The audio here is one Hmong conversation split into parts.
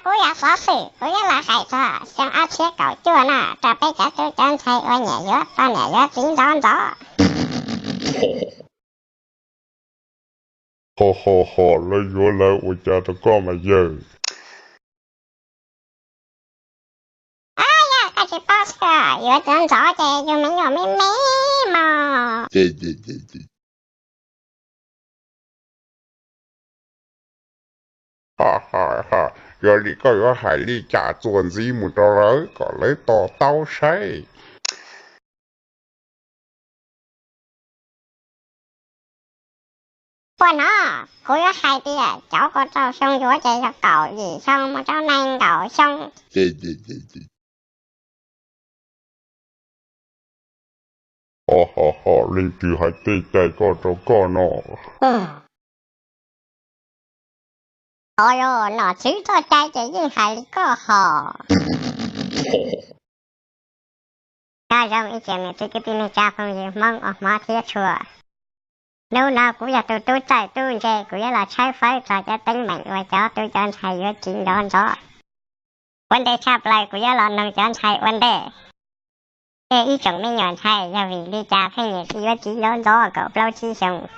Kuv yog xov xwm, kuv yuav los hais txog xyoo ob txhiab kaum cuaj no rau peb cov tub cov ntxhais ua niam yuav poj niam yuav txiv ntxov ntxov. Ho ho ho, lawv yuav lawv ua cas rau koj mas yawg? Yog koj tsis paub xwb, yuav ntxov ntxov ces yus me nyuam me me mog. Yog li koj yuav hais li cas txuas ntxiv mus rau lawv kom lawv to taub saib. Puas hnov kuv yuav hais tias cov kaum rau xyoo yuav ces yog kaum yim xyoo mus rau nees nkaum xyoo. Ho ho ho, leej twg hais tej cai koj rau koj no? Os, yog nom tswv txoj cai ces yeej hais li koj hos. Nyob zoo ib tsoom niam txiv kwv tij neej tsa phooj ywg Hmoob uas hmov thiab tshua. Hnub no kuv yog tus tub txawj tub ntse, kuv yuav los tshawb fawb txog cov teeb meem uas cov tub cov ntxhais yuav txiv ntxov ntxov. Ua ntej tshaj plaws kuv yuav los noog cov ntxhais ua ntej, tej ib tsoom me nyuam ntxhais yog vim li cas pheej niam txiv yuav txiv ntxov ntxov kaum plaub tsib xyoos.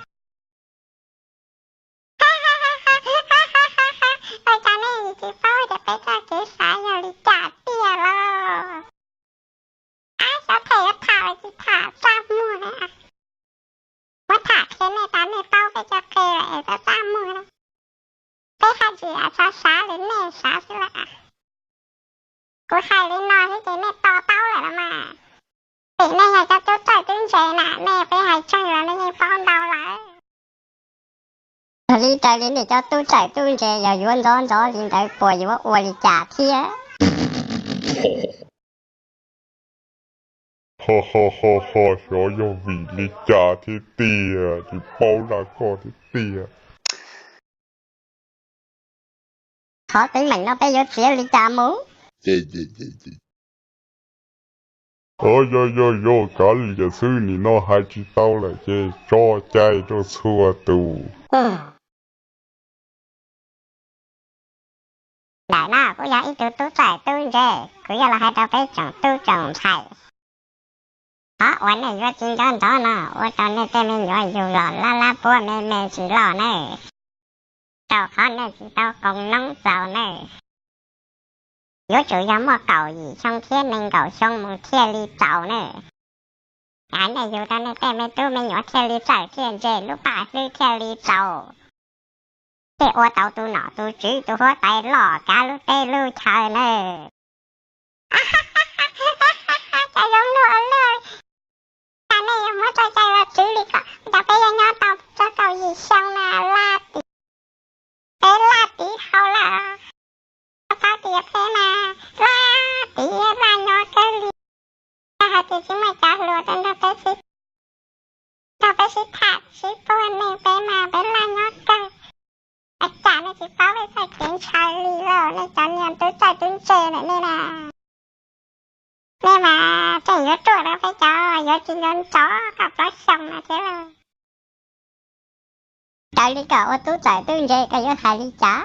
Ua cas nej tsis paub tias peb txoj kev xav yog li cas tiag los? Ab, xyov them yuav tham los tsis tham txaj muag na. Muab tham qhia nej tas nej paub peb cov qe lawm es txaj txaj muag na. Peb haj tsis xav xav li nej xav xwb las. Kuv hais li no xwb ces nej to taub lawm los mas. Vim nej yog cov tub txawj tub ntse na, nej peb hais tsawg los nej yeej paub ntau lawm. Yog li raws li nej cov tub txawj tub ntse yog yuav ntxov ntxov li ntawd puas yuav ua li cas thiab? Ho ho ho ho, xyov yog vim li cas thiab tiag, tsis paub zaj koj thiab tiag. Qhov teeb meem no peb yuav txiav li cas mus? Yog yog yog, kav liam xwb, nim no hais tsis tau lawm ces tso cai rau txhua tus. Ntawm no kuv yog ib tug tub txawj tub ntse, kuv yuav los hais rau peb tsoom tub tsoom ntxhais. Qhov uas nej yuav txiv ntxov ntxov no ua rau nej tej me nyuam yug los lab lab puab me me tsis loj nawb. Rau qhov nej tsis tau qoos noob txaus nawb. Yuav tsum yog muaj kaum yim xyoo thiab nees nkaum xyoo mus thiaj li txaus nawb. Hais nej yug rau nej tej me tub me nyuam thiaj li txawj thiaj ntse, lub paj hlwb thiaj li txaus, thiaj ua tau tus nom tus tswv tus huab tais loj kav lub teb lub chaw nawb. Cov zoo luag luag, cas nej yuav muab txoj cai los tswv li ko, cas peb yuav nyob tau txog kaum yim xyoo na, laj tid, peb laj tid dhau lawm. Koj paub tias peb mas laj tid laj nyob kawg li. Yog hais tias tsis muaj cov hluas tuaj nrog peb sib, nrog peb sib tham sib puag neej peb mas peb laj nyob kawg. Ua cas nej tsis paub peb txoj kev ntshaw li lauj, nej cov niag tub txawj tub ntse ntawm nej na. Nej mas tseem yuav ruam rau peb cov yuav txiv ntxov ntxov kaum plaub xyoos no thiab lauj. Raws li koj ua tub txawj tub ntse koj yuav hais li cas?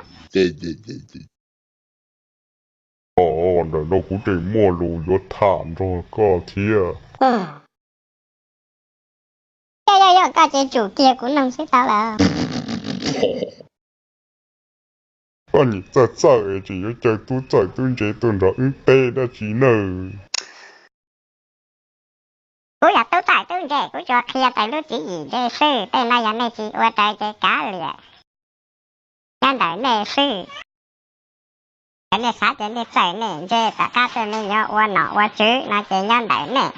Os, ntawm no kuv tseem muaj lus yuav tham nrog koj thiab. Yog yog yog, koj ces tsum kiag kuv noog xwb tau lawm. Koj nim txawj txawj es tseem yuav caw tub txawj tub ntse tuaj nrog wb teb dab tsi nawb? Kuv yog tub txawj tub ntse, kuv tsuas qhia raws lub tswv yim ntse xwb, tej no yog nej tsis ua raws ces kav liam, nyob ntawm nej xwb. Yog nej xav tias nej txawj nej ntse tom qab tej me nyuam ua nom ua tswv no ces nyob ntawm nej.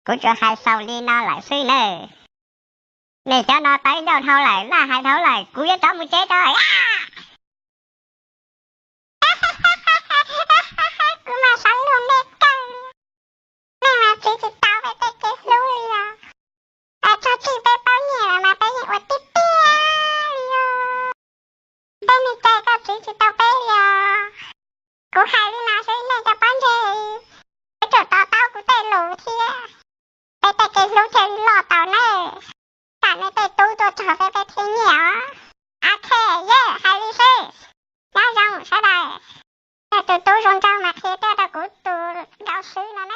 Kuv tsuas hais xaus li no lawm xwb nawb. Nej cov no tawv ncauj dhau lawm, laj hais dhau lawm, kuv yuav rov mus tsev rau. Kuv mas xav luag nej kawg li. Nej mas txwv tsis tau peb tej kev hlub li os. Txog txij peb paub nyiaj lawm mas peb yeej ua tib tiag li os. Peb me cai koj txwv tsis tau peb li os. Kuv hais li no xwb nej cov pob ntseg, yuav tsum to taub kuv tej lus thiab, peb tej kev hlub thiaj li loj tau nawb. Kam nej tej tub tuaj txog peb peb thiaj nyiaj os. Ok, yog hais li xwb. Nyob zoo, sawv Xwb no na.